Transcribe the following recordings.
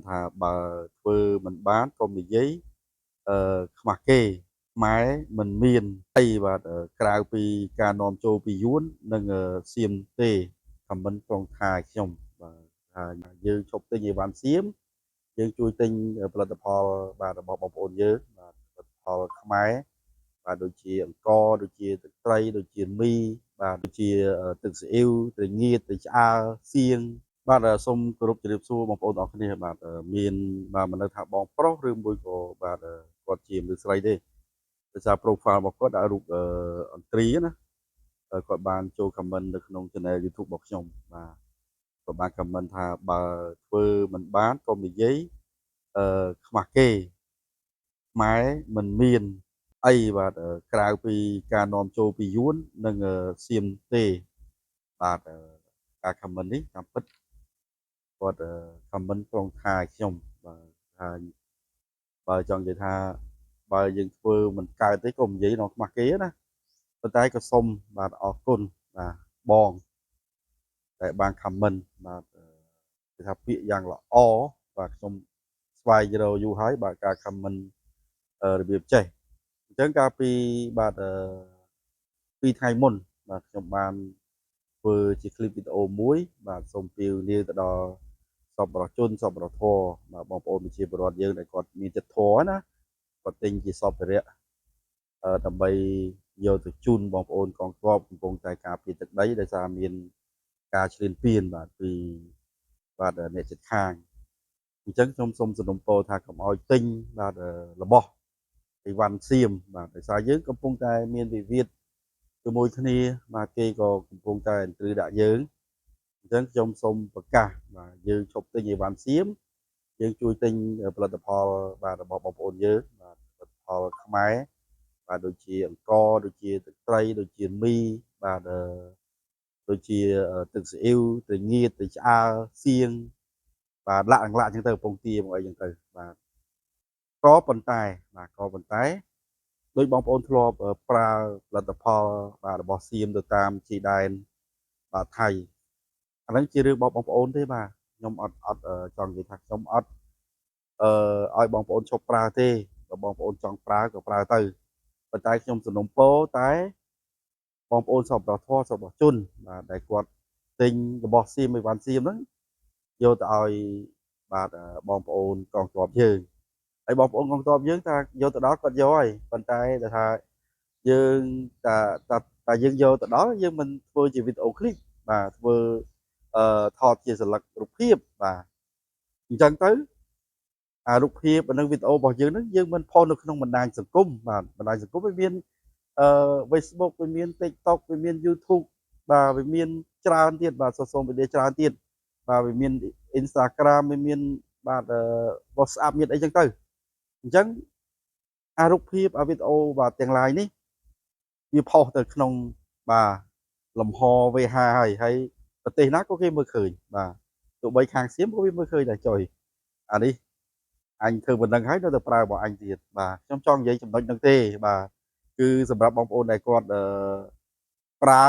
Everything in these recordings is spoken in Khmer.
ថាបើធ្វើមិនបានកុំនិយាយអឺខ្មាស់គេខ្មែរមិនមានអីបាទក្រៅពីការនាំចូលពីយួននិងសៀមទេ comment ត្រង់ថាខ្ញុំបាទថាយើងឈប់ទិញអីវ៉ាន់សៀមយើងជួយទិញផលិតផលបាទរបស់បងប្អូនយើងបាទផលិតផលខ្មែរបាទដូចជាអង្ករដូចជាទឹកត្រីដូចជាមីបាទដូចជាទឹកស៊ីអ៊ីវត្រីងៀតត្រីឆ្អើរសៀងបាទសូមគោរពជម្រាបសួរបងប្អូនទាំងអស់គ្នាបាទមានបាទមិនដឹងថាបងប្រុសឬមួយក៏បាទគាត់ជាមនុស្សស្រីទេដោយសារ profile របស់គាត់ដាក់រូបអន្ត្រីណាគាត់បានចូល comment នៅក្នុង channel YouTube របស់ខ្ញុំបាទគាត់បាន comment ថាបើធ្វើមិនបានកុំនិយាយអឺខ្មាស់គេខ្មែរមិនមានអីបាទក្រៅពីការនាំចូលពីយួននិងសៀមទេបាទការ comment នេះតាមពិតគាត់ comment ត្រង់ថាខ្ញុំបាទថាបើចង់និយាយថាបើយើងធ្វើមិនកើតទេកុំនិយាយដល់ខ្មាស់គេណាប៉ុន្តែក៏សុំបាទអរគុណបាទបងតែបាន comment បាទគេថាពាក្យយ៉ាងល្អបាទខ្ញុំស្វែងរកយូរហើយបាទការ comment របៀបចេះអញ្ចឹងកាលពីបាទ2ថ្ងៃមុនបាទខ្ញុំបានធ្វើជាคลิปវីដេអូមួយបាទសូមពៀវនាវទៅដល់សប្បុរសជនសប្បុរសធម៌បាទបងប្អូនប្រជាពលរដ្ឋយើងដែលគាត់មានចិត្តធម៌ណាគាត់ទិញជាសម្ភារៈដើម្បីយកទៅជូនបងប្អូនកងទ័ពកំពុងតែការពារទឹកដីដោយសារមានការឈ្លានពានបាទពីបាទអ្នកជិតខាងអញ្ចឹងខ្ញុំសូមសំណូមពរថាកុំឲ្យទិញបាទរបស់អីវ៉ាន់សៀមបាទដោយសារយើងកំពុងតែមានវិវាទជាមួយគ្នាបាទគេក៏កំពុងតែអន្ទ្រឹដាក់យើងអញ្ចឹងខ្ញុំសូមប្រកាសបាទយើងឈប់ទិញអីវ៉ាន់សៀមយើងជួយទិញផលិតផលបាទរបស់បងប្អូនយើងបាទផលិតផលខ្មែរបាទដូចជាអង្ករដូចជាទឹកត្រីដូចជាមីបាទដូចជាទឹកស៊ីអ៊ីវត្រីងៀតត្រីឆ្អើរសៀងបាទលាក់លាក់អញ្ចឹងទៅពងទាមកអីចឹងទៅបាទក៏ប៉ុន្តែបាទក៏ប៉ុន្តែដោយបងប្អូនធ្លាប់ប្រើផលិតផលបាទរបស់សៀមទៅតាមជាដែនបាទថៃអាហ្នឹងជារឿងរបស់បងប្អូនទេបាទខ្ញុំអត់អត់ចង់និយាយថាខ្ញុំអត់អឺឲ្យបងប្អូនឈប់ប្រើទេបើបងប្អូនចង់ប្រើក៏ប្រើទៅប៉ុន្តែខ្ញុំសំណូមពរតែបងប្អូនសប្បុរសធម៌សប្បុរសជនបាទដែលគាត់ទិញរបស់សៀមអីវ៉ាន់សៀមហ្នឹងយកទៅឲ្យបាទបងប្អូនកងទ័ពយើងហើយបងប្អូនកងទ័ពយើងថាយកទៅដល់គាត់យកហើយប៉ុន្តែដែលថាយើងតាតាតាយើងយកទៅដល់យើងមិនធ្វើជាវីដេអូឃ្លីបបាទធ្វើអឺថតជាសន្លឹករូបភាពបាទអញ្ចឹងទៅអារូបភាពនិងវីដេអូរបស់យើងហ្នឹងយើងមិនផុសនៅក្នុងបណ្ដាញសង្គមបាទបណ្ដាញសង្គមវាមានអឺ Facebook វាមាន TikTok វាមាន YouTube បាទវាមានច្រើនទៀតបាទ social media ច្រើនទៀតបាទវាមាន Instagram វាមានបាទ WhatsApp មានអីចឹងទៅអញ្ចឹងអារូបភាពអាវីដេអូបាទទាំងឡាយនេះវាផុសទៅក្នុងបាទលំហ VH ហើយហើយប្រទេសណាក៏គេមើលឃើញបាទទោះបីខាងសៀមក៏វាមើលឃើញដែរចុយអានេះអញធ្វើប៉ុណ្ណឹងហើយនៅតែប្រើរបស់អញទៀតបាទខ្ញុំចង់និយាយចំណុចហ្នឹងទេបាទគឺសម្រាប់បងប្អូនដែលគាត់អឺប្រើ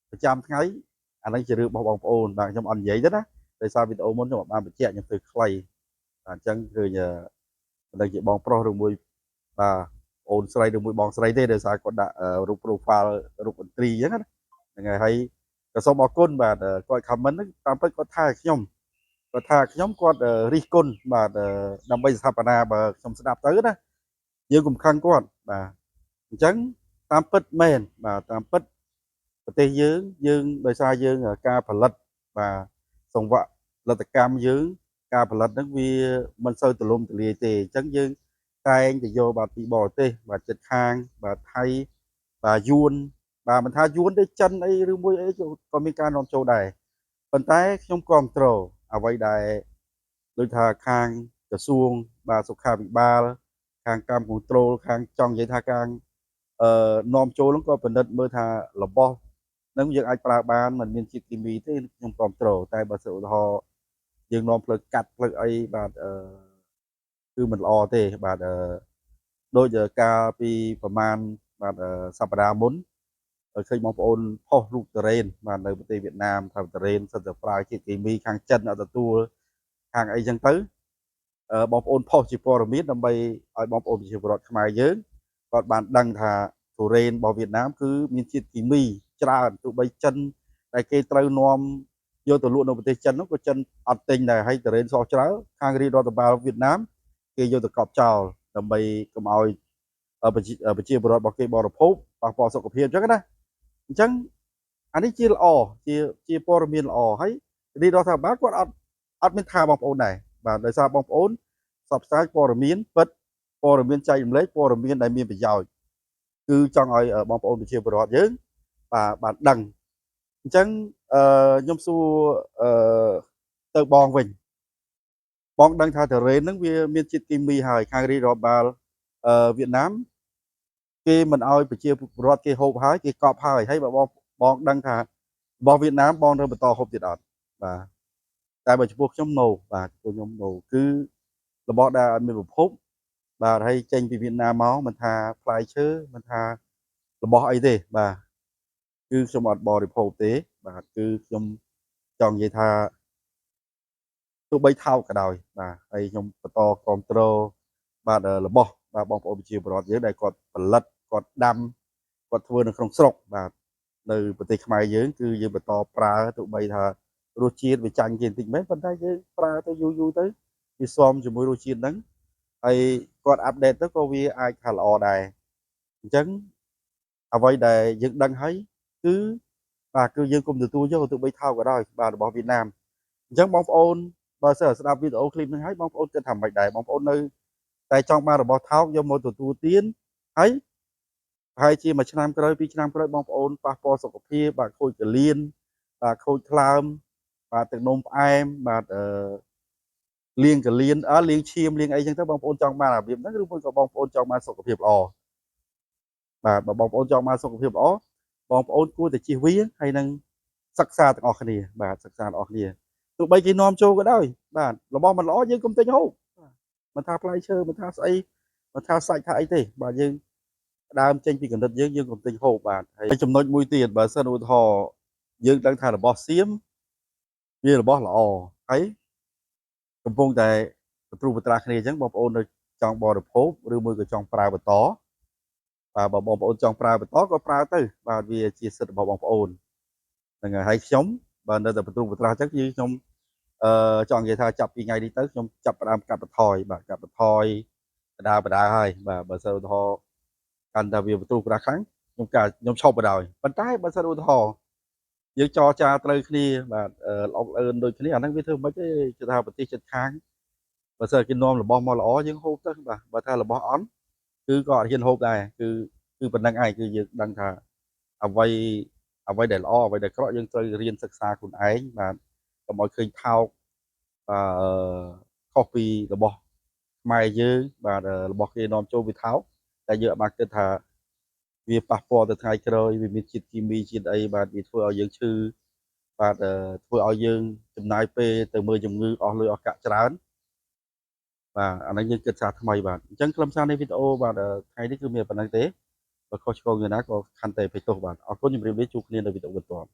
ប្រចាំថ្ងៃអាហ្នឹងជារឿងរបស់បងប្អូនបាទខ្ញុំអត់និយាយទេណាដោយសារវីដេអូមុនខ្ញុំអត់បានបញ្ជាក់ខ្ញុំធ្វើខ្លីបាទអញ្ចឹងឃើញមិនដឹងជាបងប្រុសឬមួយបាទអូនស្រីឬមួយបងស្រីទេដោយសារគាត់ដាក់រូប profile រូបមន្ត្រីអញ្ចឹងណាហ្នឹងហើយហើយក៏សូមអរគុណបាទគាត់ comment ហ្នឹងតាមពិតគាត់ថាខ្ញុំគាត់ថាខ្ញុំគាត់រិះគន់បាទដើម្បីស្ថាបនាបើខ្ញុំស្ដាប់ទៅណាយើងកុំខឹងគាត់បាទអញ្ចឹងតាមពិតមែនបាទតាមពិតប្រទេសយើងយើងដោយសារយើងការផលិតបាទសង្វាក់ផលិតកម្មយើងការផលិតហ្នឹងវាមិនសូវទូលំទូលាយទេអញ្ចឹងយើងតែងតែយកបាទពីបរទេសបាទចិត្តខាងបាទថៃបាទយួនបាទមិនថាយួនទេចិនអីឬមួយអីក៏មានការនាំចូលដែរប៉ុន្តែខ្ញុំគ្រប់គ្រងអ្វីដែលដូចថាខាងក្រសួងបាទសុខាភិបាលខាងកម្ម control ខាងចង់និយាយថាខាងអឺនាំចូលហ្នឹងក៏ពិនិត្យមើលថារបស់នឹងយើងអាចប្រើបានមិនមានជាតិគីមីទេខ្ញុំគ្រប់គ្រងតែបើសិនឧទាហរណ៍យើងនាំផ្លូវកាត់ផ្លូវអីបាទអឺគឺមិនល្អទេបាទអឺដូចកាលពីប្រហែលបាទសប្តាហ៍មុនឃើញបងប្អូនផុសរូបតរេនបាទនៅប្រទេសវៀតណាមថាតរេនសិតតែប្រើជាតិគីមីខាងចិនអត់ទទួលខាងអីចឹងទៅ បងប្អូនផុសជាព័ត៌មានដើម្បីឲ្យបងប្អូនប្រជាពលរដ្ឋខ្មែរយើងគាត់បានដឹងថាទុរេនរបស់វៀតណាមគឺមានជាតិគីមីច្រើនទោះបីចិនដែលគេត្រូវនាំយកទៅលក់នៅប្រទេសចិននោះក៏ចិនអត់ទិញដែរហើយទុរេនសោះច្រើនខាងរាជរដ្ឋបាលវៀតណាមគេយកទៅកប់ចោលដើម្បីកុំឲ្យប្រជាពលរដ្ឋរបស់គេបរិភោគប៉ះពាល់សុខភាពអញ្ចឹងណាអញ្ចឹងអានេះជាល្អជាព័ត៌មានល្អហើយរាជរដ្ឋាភិបាលគាត់អត់មានថាបងប្អូនដែរបាទដោយសារបងប្អូនផ្សព្វផ្សាយព័ត៌មានពិតព័ត៌មានចែករំលែកព័ត៌មានដែលមានប្រយោជន៍គឺចង់ឲ្យបងប្អូនប្រជាពលរដ្ឋយើងបាទបានដឹងអញ្ចឹងអឺខ្ញុំសួរអឺទៅបងវិញបងដឹងថាទុរេនហ្នឹងវាមានជាតិគីមីហើយខាងរាជរដ្ឋបាលវៀតណាមគេមិនឲ្យប្រជាពលរដ្ឋគេហូបហើយគេកប់ហើយហើយបើបងបងដឹងថារបស់វៀតណាមបងនៅបន្តហូបទៀតអត់បាទតែបើចំពោះខ្ញុំ no បាទចំពោះខ្ញុំ no គឺរបស់ដែលអត់មានប្រភពបាទហើយចេញពីវៀតណាមមកមិនថាផ្លែឈើមិនថារបស់អីទេបាទគឺខ្ញុំអត់បរិភោគទេបាទគឺខ្ញុំចង់និយាយថាទោះបីថោកក៏ដោយបាទហើយខ្ញុំបន្តគ្រប់គ្រងបាទរបស់បាទបងប្អូនប្រជាពលរដ្ឋយើងដែលគាត់ផលិតគាត់ដាំគាត់ធ្វើនៅក្នុងស្រុកបាទនៅប្រទេសខ្មែរយើងគឺយើងបន្តប្រើទោះបីថារសជាតិវាចាញ់គេបន្តិចមែនប៉ុន្តែយើងប្រើទៅយូរយូរទៅវាស៊ាំជាមួយរសជាតិហ្នឹងហើយគាត់update ទៅក៏វាអាចថាល្អដែរអញ្ចឹងអ្វីដែលយើងដឹងហើយគឺបាទគឺយើងគុំទទួលយកទោះបីថោកក៏ដោយបាទរបស់វៀតណាមអញ្ចឹងបងប្អូនបើសិនស្ដាប់វីដេអូឃ្លីបហ្នឹងហើយបងប្អូនគិតថាម៉េចដែរបងប្អូននៅតែចង់បានរបស់ថោកយកមកទទួលទានហើយប្រហែលជាមួយឆ្នាំក្រោយពីរឆ្នាំក្រោយបងប្អូនប៉ះពាល់សុខភាពបាទខូចកលៀនបាទខូចថ្លើមបាទទឹកនោមផ្អែមបាទអឺលាងកលៀនអើលាងឈាមលាងអីចឹងទៅបងប្អូនចង់បានរបៀបហ្នឹងឬមួយក៏បងប្អូនចង់បានសុខភាពល្អបាទបើបងប្អូនចង់បានសុខភាពល្អបងប្អូនគួរតែជៀសវាងហើយនឹងសិក្សាទាំងអស់គ្នាបាទសិក្សាទាំងអស់គ្នាទោះបីគេនាំចូលក៏ដោយបាទរបស់មិនល្អយើងកុំទិញហូបមិនថាផ្លែឈើមិនថាស្អីមិនថាសាច់ថាអីទេបាទយើងដើមចេញពីកណិតយើងយើងកុំទិញហូបបាទហើយចំណុចមួយទៀតបើសិនឧទាហរណ៍យើងដឹងថារបស់សៀមវារបស់ល្អហើយកំពុងតែបទ្រុបត្រាគ្នាអញ្ចឹងបងប្អូននៅចង់បរិភោគឬមួយក៏ចង់ប្រើបន្តបាទបើបងប្អូនចង់ប្រើបន្តក៏ប្រើទៅបាទវាជាសិទ្ធិរបស់បងប្អូនហ្នឹងហើយខ្ញុំបើនៅតែបទ្រុបត្រាអញ្ចឹងគឺខ្ញុំចង់និយាយថាចាប់ពីថ្ងៃនេះទៅខ្ញុំចាប់ផ្ដើមកាត់បន្ថយបាទកាត់បន្ថយបដាបដាហើយបាទបើសិនឧទាហរណ៍កាន់តែវាបទ្រុប្រាស់ខ្លាំងខ្ញុំកាខ្ញុំឈប់បណ្ដោយប៉ុន្តែបើសិនឧទាហរណ៍យើងចរចាត្រូវគ្នាបាទល្អកល្អឿនដូចគ្នាអាហ្នឹងវាធ្វើមិនទេគឺថាប្រទេសជិតខាងបើសិនគេនាំរបស់មកល្អយើងហូបទៅបាទបើថារបស់អន់គឺក៏អត់ហ៊ានហូបដែរគឺប៉ុណ្្នឹងឯងគឺយើងដឹងថាអ្វីអ្វីដែលល្អអ្វីដែលក្រក់យើងត្រូវរៀនសិក្សាខ្លួនឯងបាទកុំឲ្យឃើញថោកបាទខុសពីរបស់ខ្មែរយើងបាទរបស់គេនាំចូលវាថោកតែយើងអត់បានគិតថាវាប៉ះពាល់ទៅថ្ងៃក្រោយវាមានជាតិគីមីជាតិអីបាទវាធ្វើឲ្យយើងឈឺបាទធ្វើឲ្យយើងចំណាយពេលទៅមើលជំងឺអស់លុយអស់កាក់ច្រើនបាទអានេះយើងគិតសារថ្មីបាទអញ្ចឹងខ្លឹមសារនៃវីដេអូបាទថ្ងៃនេះគឺមានប៉ុណ្្នឹងទេបើខុសឆ្គងយ៉ាងណាក៏ខន្តីអភ័យទោសបាទអរគុណជម្រាបលាជួបគ្នានៅវីដេអូបន្ទាប់។